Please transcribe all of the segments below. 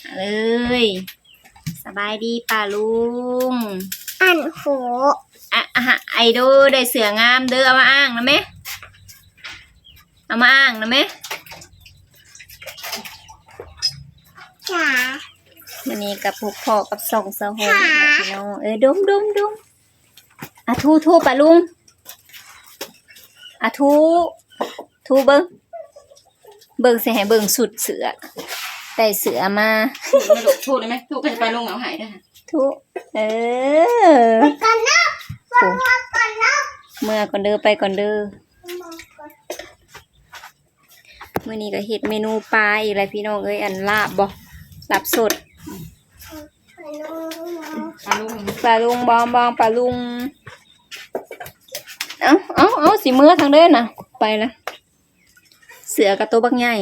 ເອີຍ ສະບາຍດີປ້າລຸງ. ອັນໂຫ ອະ ອະ ໄອໂດ ໄດ້ເສື້ອງາມເດີ ເອົາມາອ້າງນຳແມ ເອົາມາອ້າງນຳແມ. ຈ້າ ມື້ນີ້ກໍພົບພໍ້ກັບຊ່ອງສາວໂຮງອີກແລ້ວພີ່ນ້ອງ. ເອີ ດົມ ດົມ ດົມ. ອາ ຖູ ຖູ ປ້າລຸງ ອາ ຖູ ຖູເບິ່ງ ເບິ່ງຊິໃຫ້ເບິ່ງຊຸດເສື້ອ ໄດ້ເສື້ອມາ. ຖູໄດ້ໄໝ? ຖູກໍຈະປ້າລຸງເອົາໃຫ້ເດີ. ຖູ ເອີ ໄປກ່ອນເດີ ໄປກ່ອນເດີ ເມືອກ່ອນເດີ ໄປກ່ອນເດີ. ມື້ນີ້ກໍເຮັດເມນູປາອີກແລ້ວພີ່ນ້ອງເອີຍ. ອັນລາບບໍ່ ລາບສົດ ປາລຸງ ປາລຸງ ບອງ ບອງ ປາລຸງ. ເອົາ ເອົາ ເອົາ ຊິເມືອທາງເດີນະ ໄປລະ. ເສື້ອກະໂຕບັກໃຫຍ່.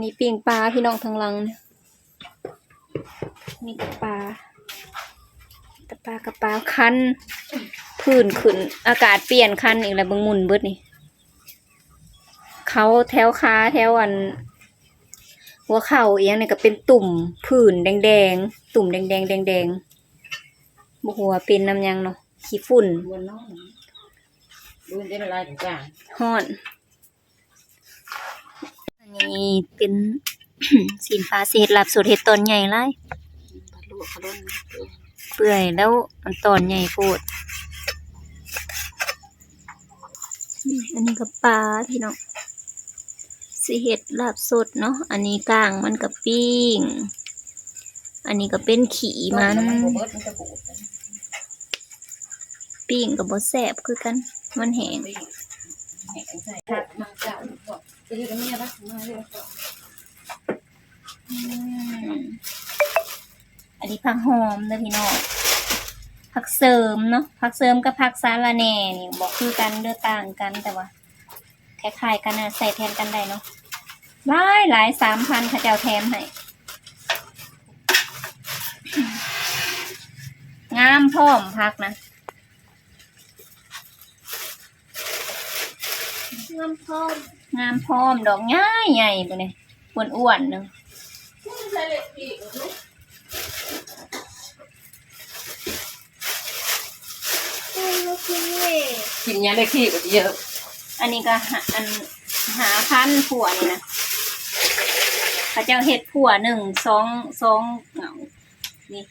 ນີ້ປີ້ງປາພີ່ນ້ອງ ທາງຫຼັງນີ້ ມີແຕ່ປາ ແຕ່ປາກະປາ. ຄັນ ພື້ນຂຶ້ນ ອາກາດປ່ຽນ ຄັນອີກແລ້ວ ເບິ່ງໝຸ່ນເບິດນີ້. ເຂົາແຖວຂາ ແຖວອັນຫົວເຂົ່າອີ່ຫຍັງນີ້ກໍເປັນຕຸ່ມ ຜື່ນແດງໆ ຕຸ່ມແດງໆ ແດງໆ ບໍ່ຮູ້ວ່າເປັນນຳຫຍັງເນາະ ຂີ້ຝຸ່ນ ຮ້ອນ. ອັນນີ້ເປັນຊີ້ນປາ ຊິເຮັດລາບສົດ ເຮັດຕອນໃຫຍ່ຫຼາຍ ເປື່ອຍແລ້ວ ມັນຕອນໃຫຍ່ໂພດ. ອັນນີ້ກໍປາພີ່ນ້ອງ ຊິເຮັດລາບສົດເນາະ. ອັນນີ້ກ້າງມັນກໍປີ້ງ ອັນນີ້ກໍເປັນຂີ້ມັນ ປີ້ງກໍບໍ່ແຊບຄືກັນ ມັນແຫ້ງ. ອັນນີ້ຜັກຫອມເດີພີ່ນ້ອງ ຜັກເສີມເນາະ ຜັກເສີມກັບຜັກສາລະແໜ່ນີ້ບໍ່ຄືກັນເດີ ຕ່າງກັນ ແຕ່ວ່າຄ້າຍໆກັນນະ ໃຊ້ແທນກັນໄດ້ເນາະ. ຫຼາຍໆ ສາມພັນ ເຂົາເຈົ້າແຖມໃຫ້ ງາມພ້ອມ ຜັກນະ ງາມພ້ອມ ງາມພ້ອມ ດອກໃຫຍ່ໆ ພຸ້ນເດ ອ້ວນໆ ໜຶ່ງ. ກິນຫຍັງໄດ້ຂີ້ກໍເຢີະ. ອັນນີ້ກໍ ອັນ ຫ້າພັນ ພວງນີ້ນະ ເຂົາເຈົ້າເຮັດພວງໜຶ່ງ ສອງ ສອງເຫງົ້າ ນີ້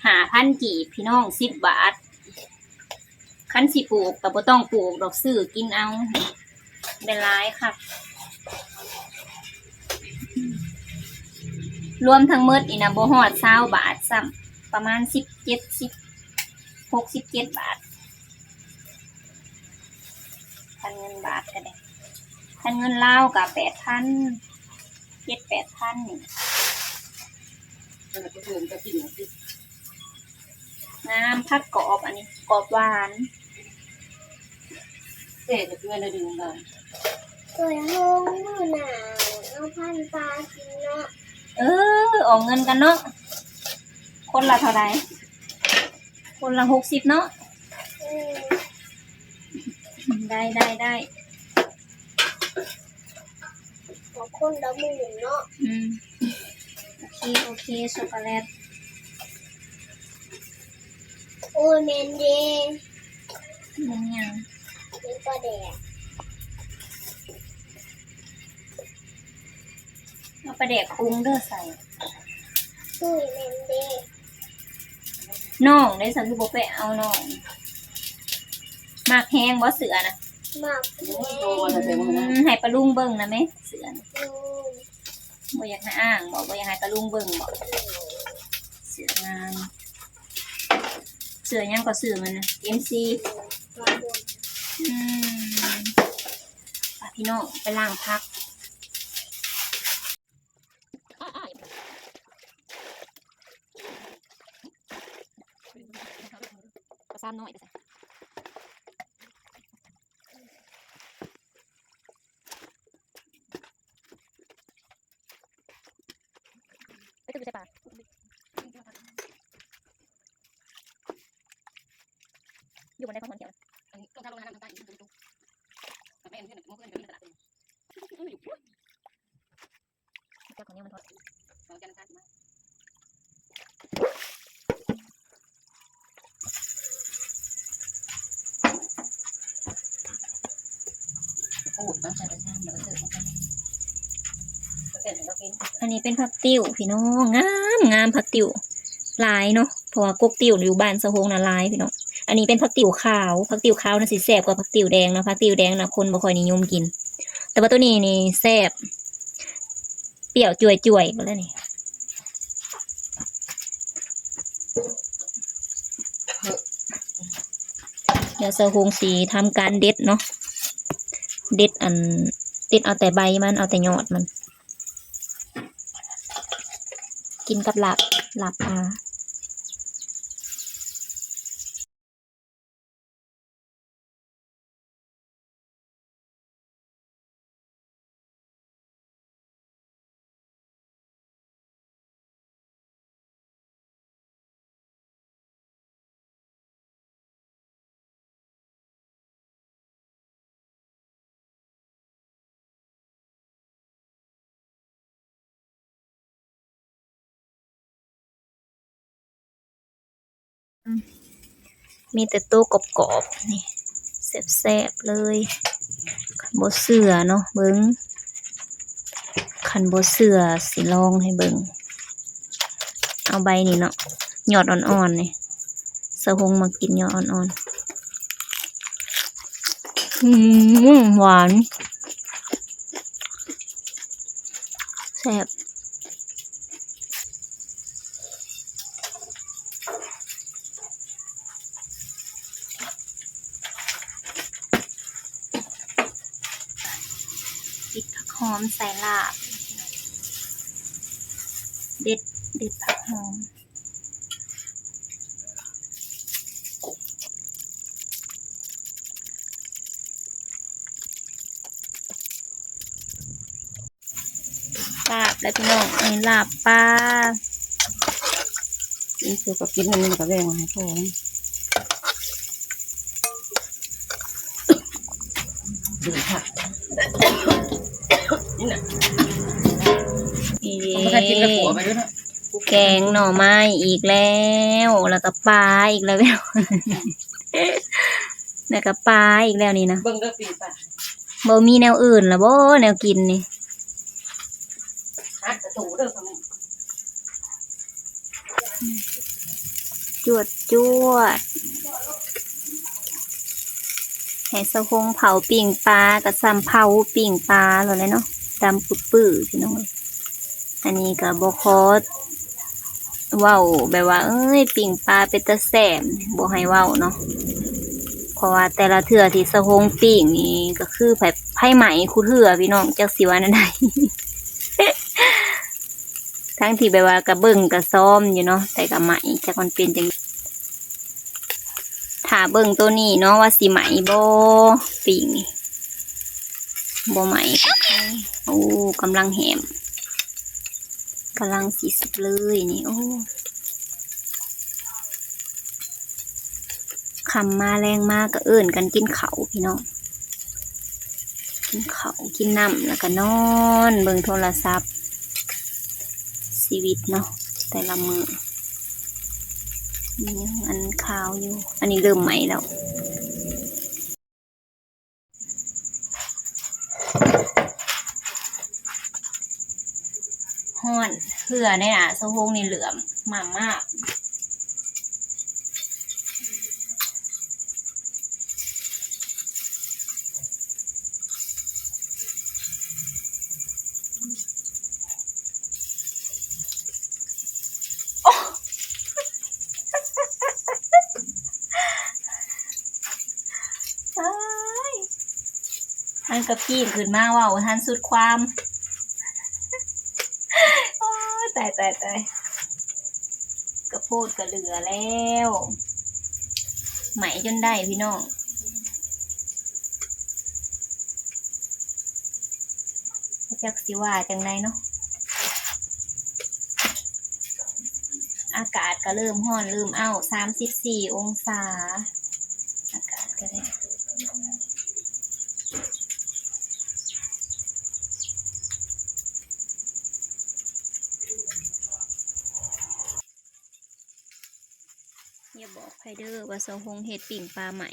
ຫ້າພັນກີບພີ່ນ້ອງ ສິບບາດ. ຄັນຊິປູກກໍບໍ່ຕ້ອງປູກດອກ ຊື້ກິນເອົາ ໄດ້ຫຼາຍຄັກ. ລວມທັງໝົດນີ້ນະ ບໍ່ຮອດຊາວບາດຊ້ຳ ປະມານສິບເຈັດ ສິບ ຫົກສິບເຈັດບາດ ຄັນເງິນບາດກໍໄດ້. ຄັນເງິນລາວກໍແປດພັນ ເຈັດແປດພັນນີ້. ງາມ ຜັກກອບ ອັນນີ້ກອບຫວານ. ເສດເພື່ອນໄດ້ດຶງບາດ ໂອ້ຍ ໂຮງມື້ໜ້າເອົາພັນປາກິນເນາະ. ເອີ ອອກເງິນກັນເນາະ ຄົນລະເທົ່າໃດ? ຄົນລະຫົກສິບເນາະ. ເອີ ໄດ້ ໄດ້ ໄດ້ ເອົາຄົນລະໝື່ນເນາະ. ອືມ ໂອເຄ ໂອເຄ ຊັອກໂກແລັດ. ໂອ້ຍ ແມ່ນເດ້. ແມ່ນຫຍັງ? ແມ່ນປາແດກ. ເອົາປາແດກປຸງເດີໃສ່. ຕຸ້ຍ ແມ່ນເດ້. ນ້ອງເດ້ ຊັ້ນຄືບໍ່ໄປເອົານ້ອງ? ມັກແຮງບໍ່ເສື້ອນະ? ມັກແຮງ. ອືມ ໃຫ້ປ້າລຸງເບິ່ງນະແມ ເສື້ອນະ. ໂດຍ. ບໍ່ຢາກໃຫ້ອ້າງບໍ? ບໍ່ຢາກໃຫ້ປ້າລຸງເບິ່ງບໍ? ໂດຍ. ເສື້ອງາມ. ເສື້ອຫຍັງກໍຊື່ມັນນະ? ເອັມຊີ. ອືມ ໄປພີ່ນ້ອງ ໄປລ້າງຜັກ. ປາຊາມນ້ອຍໄປໃສ? ໄປຕຶກຢູ່ໃສປາ? ຢູ່ບ່ອນໃດຂອງສວນຂຽວນະ? ອັນນີ້ຕ້ອງທາງລົງນະ ນ້ຳໃຕ້ ແມ່ນ ເຮືອນ ເຮືອນ ເຮືອນ ຕະຫຼາດ. ເອີ ຢູ່. ຈັກຂ້າວໜຽວມັນທອດ ເອົາຈານກັດມາ. ອັນນີ້ເປັນຜັກຕິ້ວພີ່ນ້ອງ ງາມໆ ຜັກຕິ້ວຫຼາຍເນາະ ເພາະວ່າກົກຕິ້ວຢູ່ບ້ານສາວຫົງນະຫຼາຍພີ່ນ້ອງ. ອັນນີ້ເປັນຜັກຕິ້ວຂາວ ຜັກຕິ້ວຂາວນະຊິແຊບກວ່າຜັກຕິ້ວແດງເນາະ ຜັກຕິ້ວແດງນະຄົນບໍ່ຄ່ອຍນິຍົມກິນ ແຕ່ວ່າໂຕນີ້ນີ້ແຊບ ປ່ຽວຈ່ວຍໆ ໝົດແລ້ວນີ້. ດຽວສາວຫົງຊິທຳການເດັດເນາະ ເດັດອັນ ເດັດເອົາແຕ່ໃບມັນ ເອົາແຕ່ຍອດມັນ ກິນກັບລາບ ລາບປາ. ມີແຕ່ໂຕກອບໆ ນີ້ ແຊບໆ ເລີຍ. ຄັນບໍ່ເຊື່ອເນາະ ເບິ່ງ ຄັນບໍ່ເຊື່ອຊິລອງໃຫ້ເບິ່ງ. ເອົາໃບນີ້ເນາະ ຍອດອ່ອນໆ ນີ້ ສາວຫົງມັກກິນຍອດອ່ອນໆ. ອືມ ຫວານ ແຊບ. ປິດຜັກຫອມໃສ່ລາບ ເດັດ ເດັດຜັກຫອມ. ລາບແລ້ວພີ່ນ້ອງ ອັນນີ້ລາບປາ ກິນສຸກກໍກິນ ອັນນີ້ມັນກໍແບ່ງມາໃຫ້ພໍ່. ນີ້ເດ້ ແກງໜໍ່ໄມ້ອີກແລ້ວ ແລ້ວກໍປາອີກແລ້ວ ແລ້ວກໍປາອີກແລ້ວນີ້ນະ. ເບິ່ງເດີປີ້ງປາ ບໍ່ມີແນວອື່ນລະບໍ ແນວກິນນີ້. ຈວດໆ ໃຫ້ສາວຫົງເຜົາປີ້ງປາ ກໍສ່ຳເຜົາປີ້ງປາໂລດແຫຼະເນາະ ດຳປຶດໆ ພີ່ນ້ອງເອີຍ. ອັນນີ້ກໍບໍ່ຂໍເວົ້າແບບວ່າ ເອີຍ ປີ້ງປາເປັນຕາແຊບ ບໍ່ໃຫ້ເວົ້າເນາະ ເພາະວ່າແຕ່ລະເທື່ອທີ່ສາວຫົງປີ້ງນີ້ ກໍຄືໄຟ ໄຟໄໝ້ຄູ່ເທື່ອພີ່ນ້ອງ ຈັກຊິວ່າແນວໃດ. ທັງທີ່ແບບວ່າກະເບິ່ງກະຊອມຢູ່ເນາະ ແຕ່ກະໄໝ້ ຈັກມັນເປັນຈັ່ງໃດ. ຖ້າເບິ່ງໂຕນີ້ເນາະ ວ່າຊິໄໝ້ບໍ່ ປີ້ງນີ້ ບໍ່ໄໝ້. ໂອ້ ກຳລັງແຫມ ກຳລັງຊິສຸກເລີຍນີ້. ໂອ້ ຄ່ຳມາແລງມາກໍເອີ້ນກັນກິນເຂົ້າພີ່ນ້ອງ ກິນເຂົ້າກິນນ້ຳ ແລ້ວກໍນອນເບິ່ງໂທລະສັບ. ຊີວິດເນາະ ແຕ່ລະມື້ ຍັງອັນຄາວຢູ່ ອັນນີ້ເລີ່ມໄໝ້ແລ້ວ. ຮ້ອນ ເຫື່ອໃນໜ້າສາວຫົງນີ້ເຫຼື້ອມໝ້ຳມາກ. ໂອ້ ຕາຍ ມັນກະປີ້ງຂຶ້ນມາເວົ້າບໍ່ທັນສຸດຄວາມ. ໂອ້ຍ ຕາຍ ຕາຍ ຕາຍ ກະໂພດກະເຫຼືອແລ້ວ ໄໝ້ຈົນໄດ້ພີ່ນ້ອງ. ຈັກຊິວ່າຈັ່ງໃດເນາະ ອາກາດກໍເລີ່ມຮ້ອນເລີ່ມອ້າວ ສາມສິບສີ່ອົງສາ ອາກາດກໍໄດ້. ຢ່າບອກໃຜເດີວ່າສາວຫົງເຮັດປີ້ງປາໄໝ້.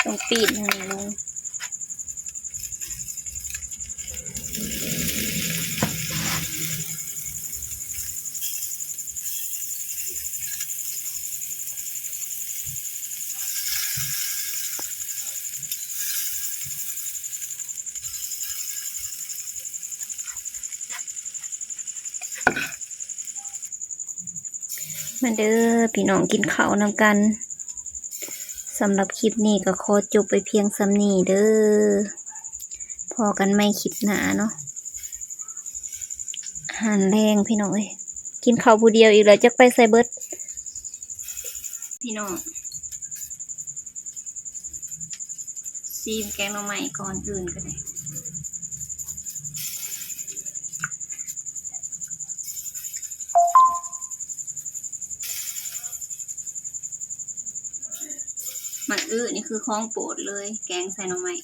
ຕ້ອງປີ້ນທາງນີ້ລົງ. ມາເດີພີ່ນ້ອງ ກິນເຂົ້ານຳກັນ. ສຳລັບຄລິບນີ້ກໍຂໍຈົບໄວ້ພຽງສ່ຳນີ້ເດີ. ພໍ້ກັນໃໝ່ຄລິບໜ້າເນາະ. ອາຫານແລງພີ່ນ້ອງເອີຍ ກິນເຂົ້າຜູ້ດຽວອີກແລ້ວ ຈັກໄປໃສເບິດ. ພີ່ນ້ອງ ຊີມແກງໜໍ່ໄມ້ກ່ອນອື່ນກໍໄດ້. ໝາກອຶນີ້ຄືຂອງໂປດເລີຍ ແກງໃສ່ໜໍ່ໄມ້.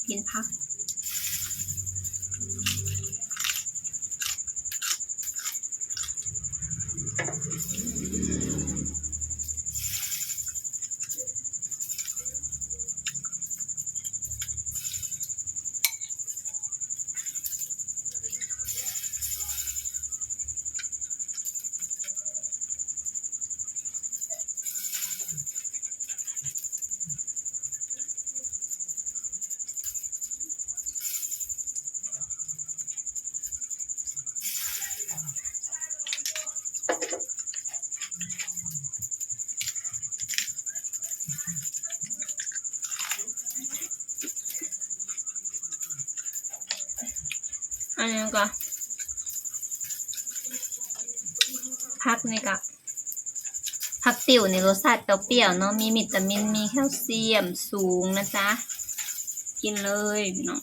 ກິນຜັກ. ອັນນີ້ກໍ ຜັກນີ້ກໍ ຜັກຕິ້ວນີ້ລົດຊາດເປັ້ວໆເນາະ ມີວິຕາມິນ ມີແຄວຊຽມສູງນະຈ໊ະ. ກິນເລີຍພີ່ນ້ອງ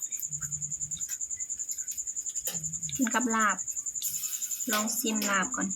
ກິນກັບລາບ. ລອງຊີມລາບກ່ອນ.